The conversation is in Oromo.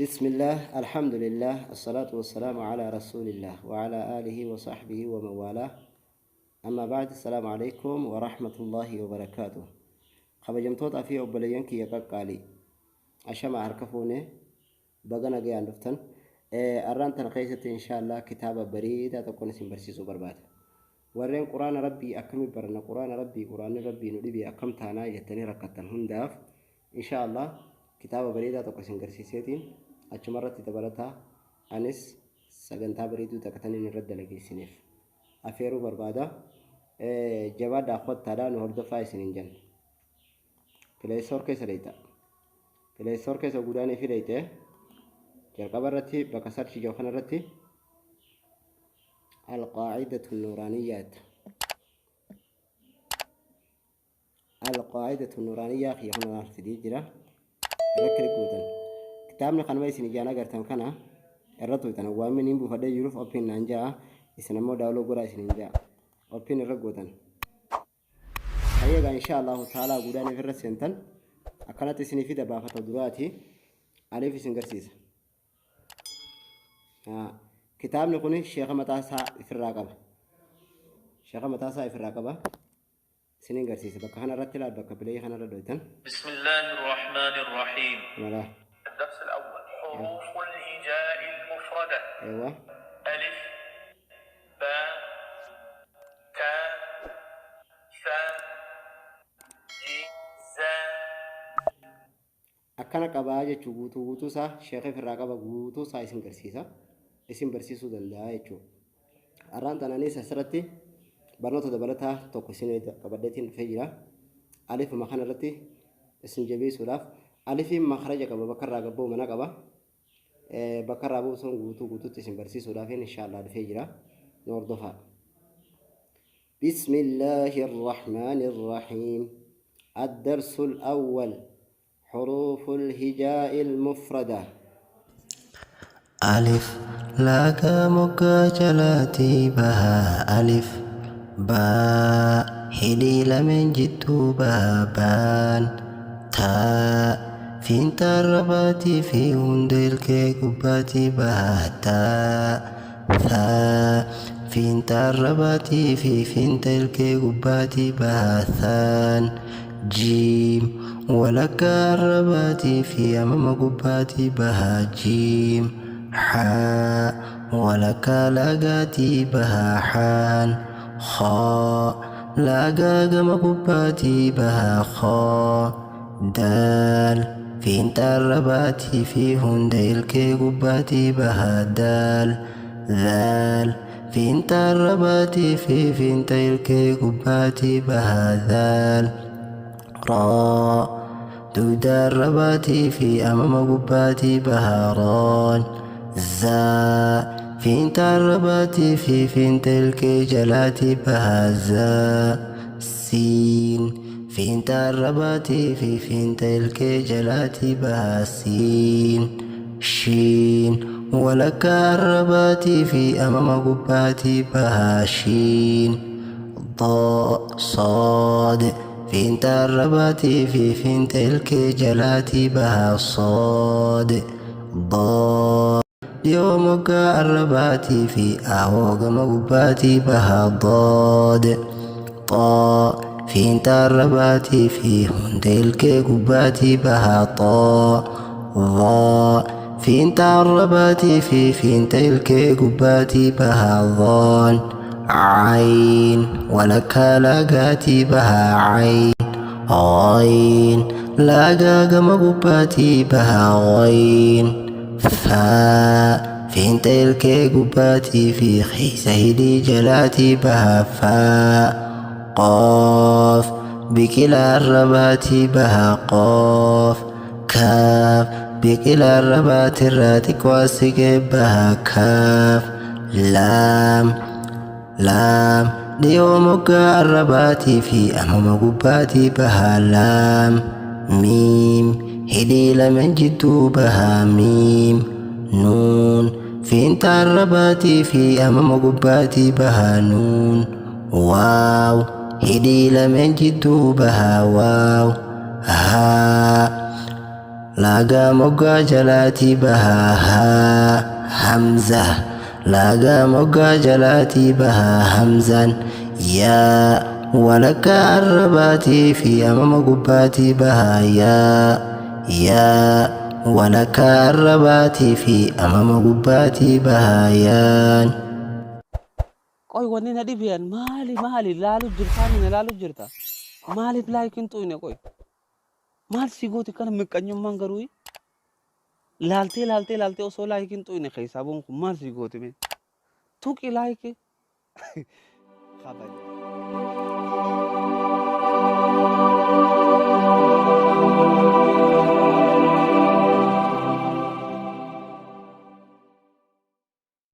Bismillah, Alhamdulillah, Assalatu wassalaamu ala Rasuulillah wa ala aalihi wa sahbihi wa man waalaah. Amma ba'd, Assalaamu alaikum wa rahmatullahi wa barakaatuh. Kabajamtootaa fi obboleeyyan kiyya qaqqaalii. Ashama harka fuune baga nagayaan dhuftan. Arraan tana keessatti inshaallah kitaaba bareedaa tokkoon isin barsiisuu barbaada. Warreen Qur'aana Rabbii akkami baranna Qur'aana Rabbii Qur'aanni Rabbii nu dhibee akkam taanaa jettanii rakkattan hundaaf inshaa Allah kitaaba bareedaa tokko isin garsiiseetiin achuma irratti dabalataa anis sagantaa bareeduu takka taniin irratti dalage isiniif afeeruu barbaada. Jabaadhaa kottaadhaa nu hordofaa isiniin jenna. Play Store keessa deeyta. Play Store keessa gudaanii fi deeyte jalqaba irratti bakka search jiru kana irratti Alqaacidatu Nuuraaniyyaa jetta. Alqaacidatu Nuuraaniyyaa kiyya kun waan fidee jira. Irra kilik gootan. Kitaabni kanuma isin ijaan agartan kana irra tuqxan. Waan miniin buufadhee jiruuf open naan ja'a. Isin ammoo daawloo godhaa isin hin ja'a. Open irra gootan. Hayyagaa insha Allahu ta'ala gudaaniif irra seentan akkanatti isinii fida baafata duraati. Aliif isin garsiisa. Kitaabni kun sheeka mataa isaa ifirraa qaba. Sheeka mataa isaa ifirraa qaba. Isiniin garsiisa. Bakka kana irratti ilaal bakka pileeyii kana irra dhoytan. بسم الله الرحمن الرحيم. Malaa. الدرس الأول حروف الهجاء المفردة. Eewwa. ألف باء تاء ثاء جيم زاء. Akkana qabaa jechuu guutuu guutuu isaa sheeka ifirraa qaba guutuu isaa isin garsiisa. Isin barsiisuu danda'a jechuudha. Har'aan tanaanis asirratti barnoota dabalataa tokko isin qabadheetiin dhufee jira. Alifuma kana irratti isin jabeessuudhaaf alifiin makaraja qaba bakka irraa gabboo mana qaba. Bakka irraa bu'u sun guutuu guutuutti isin barsiisuudhaaf inshaallah dhufee jira. Nu hordofaa. Bismillaahi Rahmaani Rahiim. Ad-darsul awwal حروف الهجاء المفردة. Alif laagaa moggaa jalaatii bahaa alif baa hidhii lameen jidduu bahaa baan taa fiinxa arrabaatii fi hunda ilkee gubbaatii bahaa taa thaa fiinxa arrabaatii fi fiinxa ilkee gubbaatii bahaa thaan jiim walakkaa arrabaatii fi amama gubbaatii bahaa jiim haa walakkaa lagaatii bahaa haan khaa lagaa gama gubbaatii bahaa khaa daal fiinxa arrabaatii fi hunda ilkee gubbaatii bahaa daal dhaal fiinxa arrabaatii fi fiinxa ilkee gubbaatii bahaa dhaal raa dugda arrabaatii fi amama gubbaatii bahaa roon zaa fiinxa arrabaatii fi fiinxa ilkee jalaatii bahaa zaa siin fiinxa arrabaatii fi fiinxa ilkee jalaatii bahaa siin shiin walakkaa arrabaatii fi amama gubbaatii bahaa shiin صاد fiinxa arrabaatii fi fiinxa ilkee jalaatii bahaa صاد ضاد dhiyoo moggaa arrabaatii fi ahoo gama gubbaatii bahaa ضاد طا fiinxa arrabaatii fi hunda ilkee gubbaatii bahaa طaa ظaa fiinxa arrabaatii fi fiinxa ilkee gubbaatii bahaa ظaan عين walakkaa lagaatii bahaa عين غين lagaa gama gubbaatii bahaa غين فaa fiinxa ilkee gubbaatii fi keessa hidhii jalaatii bahaa faa qoof biqila arrabaatii bahaa qoof kaaf biqila arrabaatirraa xiqqoo as siqee bahaa kaaf laam laam dhiyoo moggaa arrabaatii fi amama gubbaatii bahaa laam miim hidhii lameen jidduu bahaa miim nuun fiinxa arrabaatii fi amama gubbaatii bahaa nuun waaw hidhii lameen jidduu bahaa waaw haa Laagaa moggaa jalaatii bahaa haa hamza. Laagaa moggaa jalaatii bahaa hamzaan. Yaa walakkaa arrabaatii fi amama gubbaatii bahaa yaa. Yaa walakkaa arrabaatii fi amama gubbaatii bahaa yaan. Qoy, wanni na dhibiyan maali? Maali laalu jirtaa? Na laalu jirta. Maaliif like hin xuyne? Qoy, maal si gooti kana miqqanyummaan? Garuu laaltee laaltee laaltee osoo like hin xuyne keessaa bu'uun kun maal si gooti? Mee tuqi like kabaja.